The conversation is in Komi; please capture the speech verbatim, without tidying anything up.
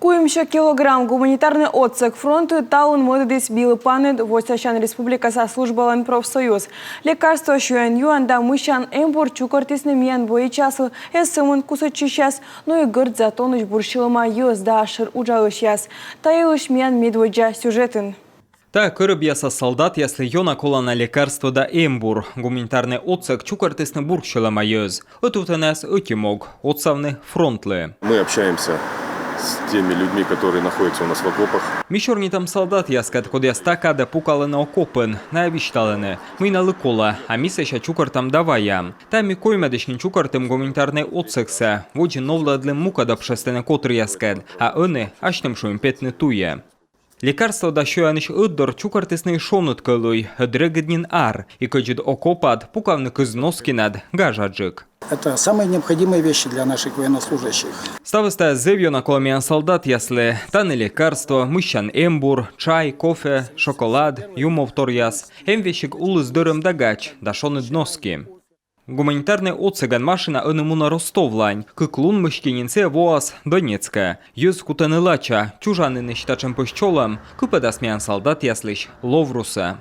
Куимсё килограмм гуманитарнӧй отсӧг фронтӧ талун мӧдӧдіс «Билы паныд» восьтасян республикаса службалӧн профсоюз. Лекарство, сёян-юан да мыйсян эмбур чукӧртісны миян боецъяслы эз сӧмын кусӧдчысьяс, но и гӧрд затонысь бурсьылӧма йӧз да асшӧр уджалысьяс. Та йылысь миян медводдза сюжетын. Та кӧрӧбъяса солдатъяслы ёна колана лекарство да эмбур. Гуманитарнӧй отсӧг чукӧртісны бурсьылӧма йӧз. Ӧтувтӧмнас ӧти мог — отсавны фронтлы. Мы общаемся с теми людьми, которые находятся у нас в окопах. Ми сёрнитам солдатъяскӧд, кодъяс та кадӧ пукалӧны окопын. Найӧ висьталӧны, мый налы колӧ, а ми сэсся чукӧртам да ваям. Та ми коймӧдысь нин чукӧртім гуманитарнӧй отсӧгсӧ. Водзын новлӧдлім мукӧд общественнӧй котыръяскӧд, а ӧні асьным шуим петны туйӧ. Лекарство да сёянысь ӧтдор чукӧртісны шоныд кӧлуй. Ӧд регыд нин ар, и кӧдзыд окопад пукавны кыз носкинад гажаджык. Это самые необходимые вещи для наших военнослужащих. Ставыс тайӧ зэв ёна колӧ миян солдатъяслы. Тані лекарство, мыйсян эмбур, чай, кофе, шоколад, юмов торъяс. Эм весиг улыс дӧрӧм да гач, да шоныд носки. Гуманитарнӧй отсӧгӧн машина ӧні мунӧ Ростовлань. Кык лун мысти нин сійӧ воас Донецкӧ. Йӧз кутӧны лача. Чужанінысь татшӧм пӧсь чолӧм кыпӧдас миян солдатъяслысь ловрусӧ.